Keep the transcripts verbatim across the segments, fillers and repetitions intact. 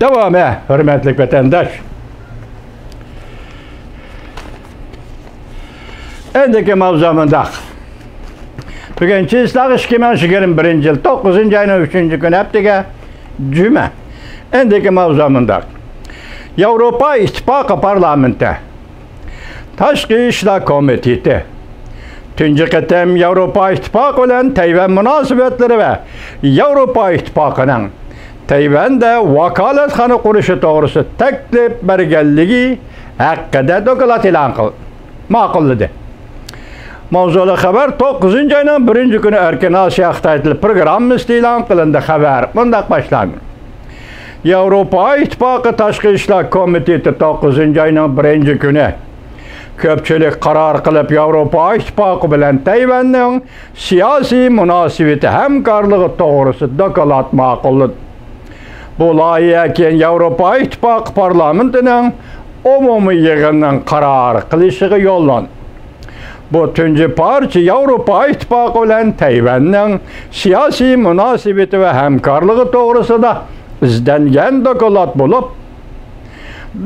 داۋامى، ھۆرمەتلىك ۋەتەنداش. ئەندىكى ماۋزۇ مۇنداق. بۈگۈن چېسلاق، ئىككى مىڭ يىگىرمە بىرىنچى يىل توققۇزىنچى ئاينىڭ ئۈچىنچى كۈنى، ھەپتىگە جۈمە. ئەندىكى ماۋزۇ مۇنداق. ياۋروپا ئىتتىپاقى پارلامېنتى تاشقى ئىشلار كومىتېتى تۇنجى قېتىم ياۋروپا ئىتتىپاقى بىلەن تەيۋەن مۇناسىۋەتلىرى ۋە ياۋروپا ئىتتىپاقىنىڭ تەيۋەندە ۋاكالەتخانا قۇرۇشى توغرىسىدا تەكلىپ بەرگەنلىكى ھەققىدە دوكلات ئېلان قىل-، ماقۇللىدى. ماۋزۇلۇق خەۋەر توققۇزىنچى ئاينىڭ بىرىنچى كۈنى ئەركىن ئاسىيا خىتاي تىلى پروگراممىسىدا ئېلان قىلىندى. خەۋەر مۇنداق باشلاندى. ياۋروپا ئىتتىپاقى تاشقى ئىشلار كومىتېتى توققۇزىنچى ئاينىڭ بىرىنچى كۈنى كۆپچىلىك قارار قىلىپ، ياۋروپا ئىتتىپاقى بىلەن تەيۋەننىڭ سىياسىي مۇناسىۋىتى ھەمكارلىقى توغرىسىدا دوكلات ماقۇللىدى. بۇ لايىھە كېيىن ياۋروپا ئىتتىپاقى پارلامېنتىنىڭ ئومۇمىي يىغىنىنىڭ قارار قىلىشىغا يوللاندى. بۇ تۇنجى پارچە ياۋروپا ئىتتىپاقى بىلەن تەيۋەننىڭ سىياسىي مۇناسىۋىتى ۋە ھەمكارلىقى توغرىسىدا ئىزدەنگەن دوكلات بولۇپ،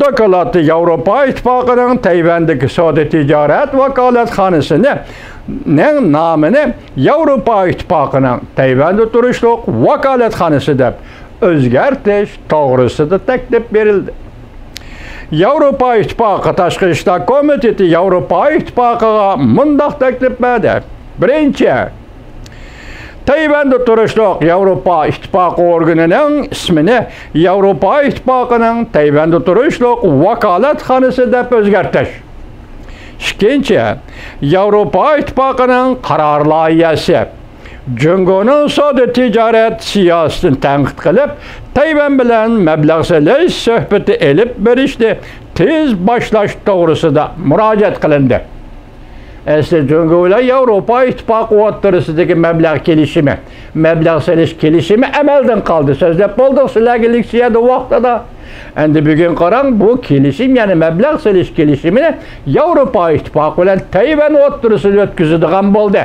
دوكلاتتا ياۋروپا ئىتتىپاقىنىڭ تەيۋەندىكى سودا تىجارەت ۋاكالەتخانىسىنى، نىڭ نامىنى ياۋروپا ئىتتىپاقىنىڭ تەيۋەندە تۇرۇشلۇق ۋاكالەتخانىسى دەپ ئۆزگەرتىش توغرىسىدا تەكلىپ بېرىلدى. ياۋروپا ئىتتىپاقى تاشقى ئىشلار كومىتېتى ياۋروپا ئىتتىپاقىغا مۇنداق تەكلىپ بەردى. بىرىنچى، تەيۋەندە تۇرۇشلۇق ياۋروپا ئىتتىپاقى ئورگىنىنىڭ ئىسمىنى ياۋروپا ئىتتىپاقىنىڭ تەيۋەندە تۇرۇشلۇق ۋاكالەتخانىسى دەپ ئۆزگەرتىش. ئىككىنچى، ياۋروپا ئىتتىپاقىنىڭ قارار لايىھەسى جۇڭگونىڭ سودا تىجارەت سىياسىتىنى تەنقىد قىلىپ، تەيۋەن بىلەن مەبلەغ سېلىش سۆھبىتى ئېلىپ بېرىشنى تېز باشلاش توغرىسىدا مۇراجىئەت قىلىندى. ئەسلى جۇڭگو بىلەن ياۋروپا ئىتتىپاقى ئوتتۇرىسىدىكى مەبلەغ كېلىشىمى، مەبلەغ سېلىش كېلىشىمى ئەمەلدىن قالدى. سۆزلەپ بولدۇق سىلەرگە لېكسىيەدە ۋاقتىدا. ئەمدى بۈگۈن قاراڭ، بۇ كېلىشىم، يەنى مەبلەغ سېلىش كېلىشىمىنى ياۋروپا ئىتتىپاقى بىلەن تەيۋەن ئوتتۇرىسىدا ئۆتكۈزىدىغان بولدى.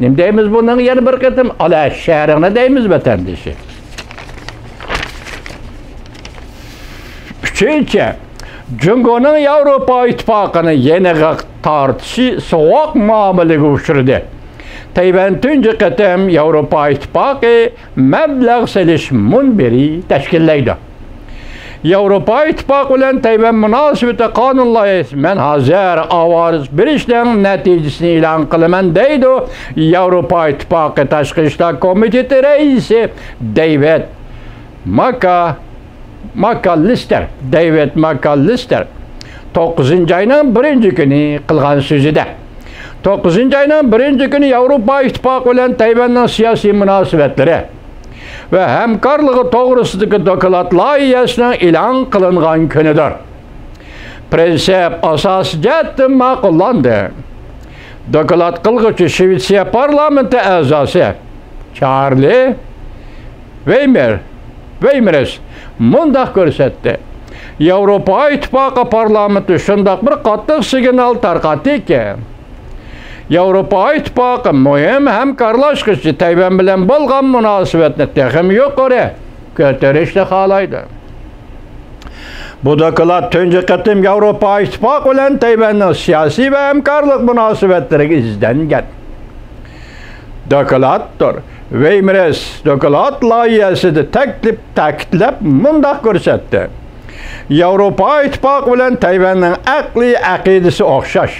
نېمە دەيمىز بۇنىڭغا يەنە بىر قېتىم؟ ئالا شەرىڭنى دەيمىز، ۋەتەندىشى. ئۈچىنچى، جۇڭگونىڭ ياۋروپا ئىتتىپاقىنى يېنىغا تارتىشى سوغۇق مۇئامىلىگە ئۇچرىدى. تەيۋەن تۇنجى قېتىم ياۋروپا ئىتتىپاقى مەبلەغ سېلىش مۇنبىرى تەشكىللەيدۇ. ياۋروپا ئىتتىپاقى بىلەن تەيۋەن مۇناسىۋىتى قانۇن لايىھەسى مەن ھازىر ئاۋاز بېرىشنىڭ نەتىجىسىنى ئېلان قىلىمەن، دەيدۇ ياۋروپا ئىتتىپاقى تاشقى ئىشلار كومىتېتى رەئىسى دېۋىد ماكا ماكاللىستېر، دېۋىد ماكاللىستېر توققۇزىنچى ئاينىڭ بىرىنچى كۈنى قىلغان سۆزىدە، توققۇزىنچى ئاينىڭ بىرىنچى كۈنى ياۋروپا ئىتتىپاقى بىلەن تەيۋەننىڭ سىياسىي مۇناسىۋەتلىرى ۋە ھەمكارلىقى توغرىسىدىكى دوكلات لايىھەسىنىڭ ئېلان قىلىنغان كۈنىدۇر. پرىنسىپ ئاساسىي جەھەتتىن ماقۇللاندى. دوكلات قىلغۇچى شىۋېتسىيە پارلامېنتى ئەزاسى چارلى ۋېيمېر، ۋېيمېرس مۇنداق كۆرسەتتى: ياۋروپا ئىتتىپاقى پارلامېنتى شۇنداق بىر قاتتىق سىگنال تارقاتتىكى، ياۋروپا ئىتتىپاقى مۇھىم ھەمكارلاشقۇچى تەيۋەن بىلەن بولغان مۇناسىۋەتنى تېخىمۇ يۇقىرى كۆتۈرۈشنى خالايدۇ. بۇ دوكلات تۇنجى قېتىم ياۋروپا ئىتتىپاقى بىلەن تەيۋەننىڭ سىياسىي ۋە ھەمكارلىق مۇناسىۋەتلىرىگە ئىزدەنگەن. دوكلاتتۇر. ۋېيمرېس دوكلات لايىھەسىدە تەكلىپ، تەكىتلەپ مۇنداق كۆرسەتتى: ياۋروپا ئىتتىپاقى بىلەن تەيۋەننىڭ ئەقلىي ئەقىدىسى ئوخشاش.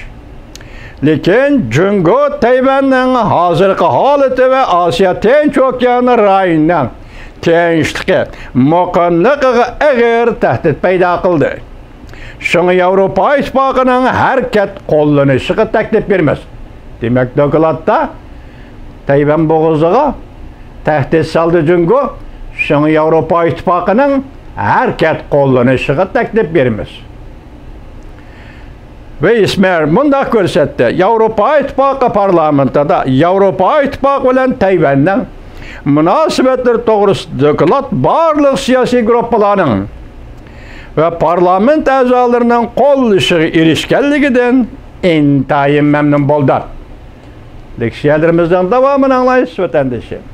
لېكىن جۇڭگو تەيۋەننىڭ ھازىرقى ھالىتى ۋە ئاسىيا تىنچ ئوكيانى رايونىنىڭ تىنچلىقى، مۇقىملىقىغا ئېغىر تەھدىت پەيدا قىلدى. شۇڭا ياۋروپا ئىتتىپاقىنىڭ ھەرىكەت قوللىنىشىغا تەكلىپ بېرىمىز. دېمەك، دوكلاتتا تەيۋەن بوغۇزىغا تەھدىت سالدى جۇڭگو. شۇڭا ياۋروپا ئىتتىپاقىنىڭ ھەرىكەت قوللىنىشىغا تەكلىپ بېرىمىز. ۋېيسمېر مۇنداق كۆرسەتتى: ياۋروپا ئىتتىپاقى پارلامېنتىدا ياۋروپا ئىتتىپاقى بىلەن تەيۋەننىڭ مۇناسىۋەتلىرى توغرىسىدا دوكلات بارلىق سىياسىي گۇرۇپپىلارنىڭ ۋە پارلامېنت ئەزالىرىنىڭ قوللىشىغا ئېرىشكەنلىكىدىن ئىنتايىن مەمنۇن بولدۇق. لېكسىيەلىرىمىزنىڭ داۋامىنى ئاڭلايسىز، ۋەتەندىشىم.